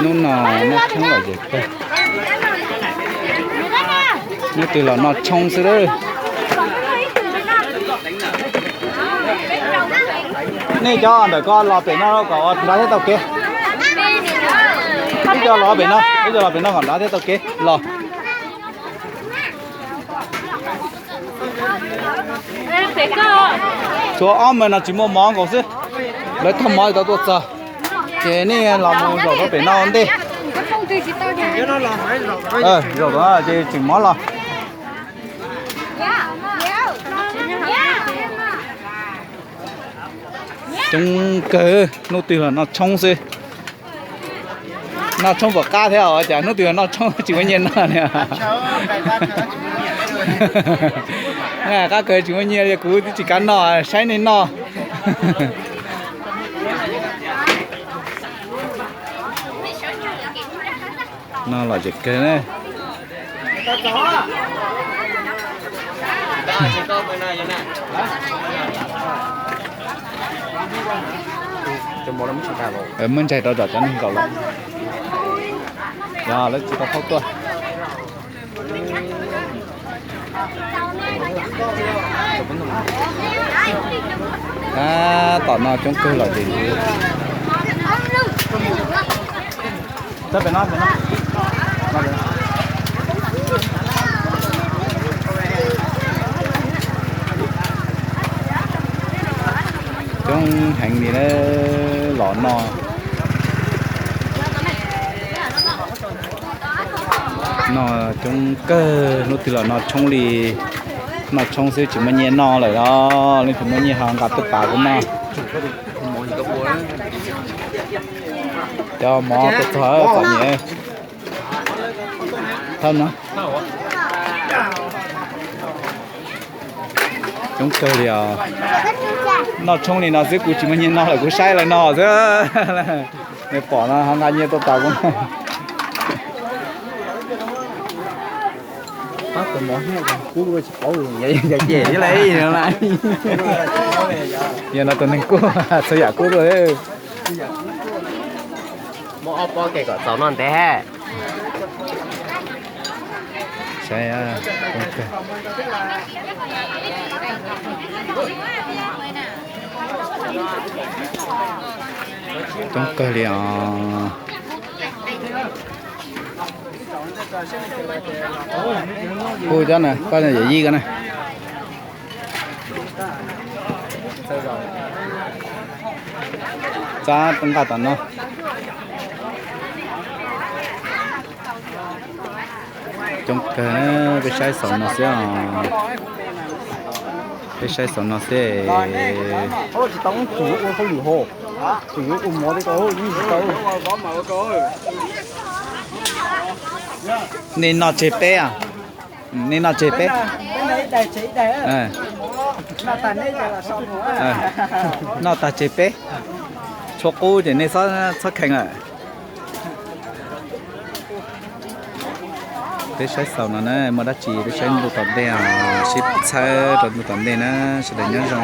Hnub no noj tshoob lom zem kawg. Hnub twg los noj tshoob xwb lawm. Nej cov ntawm ko los pem no kom nrad thiaj tau kev. Ib co los pem no, ib co los pem no kom nrad thiaj tau kev los. Tshuav ob me no tsis muaj mov nkaus xwb. Lawv thauj mov tau tuaj txog. Ces nej los mus zaum rau pem no ua ntej. Zaum rau ces tseem mov los. Coob kawg, hnub twg los noj tshoob xwb. Noj tshoob puas qab thiab os, cas hnub twg los noj tshoob tsis muaj nyiaj noj li. Qab kawg tsis muaj nyiaj li, kuv twb tsis kav noj, saib nej noj. Noj lom zem kawg na. Muab ntsaig rau tom cov neeg nkaum lawm. Yog lawv tsis tau thauj tuaj. Tab tom no coob kawg lom zem. Coob heev li na, los noj. Noj coob kawg, hnub twg los noj tshoob li. Noj tshoob xwb tsis muaj nyiaj noj lawm os, leej twg muaj nyiaj ho nqa tuaj pas kuv noj. Cov mov tuaj txog txom nyem. Thawj no. Coob kawg li os. Noj tshoob li no xwb kuv tsis muaj nyiaj noj lawm, kuv saib lawv noj xwb. Nws pom no ho nqa nyiaj tuaj tas kuv. Pab tus mov hiaj kub tsis paub, yog ces la. Yog no tus neeg kub txhua yam kub tuaj. Muab ob pob ke kom txaus noj ntev. Saib, coob kawg li os. Hu cov na, koj yawm yij ko na. Txab nqaj tom no. Coob kawg, peb saib xaus no xwb os. Peb saib xaus no xwb. Nej noj tseg peb, nej noj tseg peb. Noj tag tseg peb. Tshuav qub ces nej txhob kheev lawm. Peb saib xaus no na, muaj dab tsi peb saib ntuj tom ntej, sib txhawb rau ntuj tom ntej na, sawv daws nyob zoo.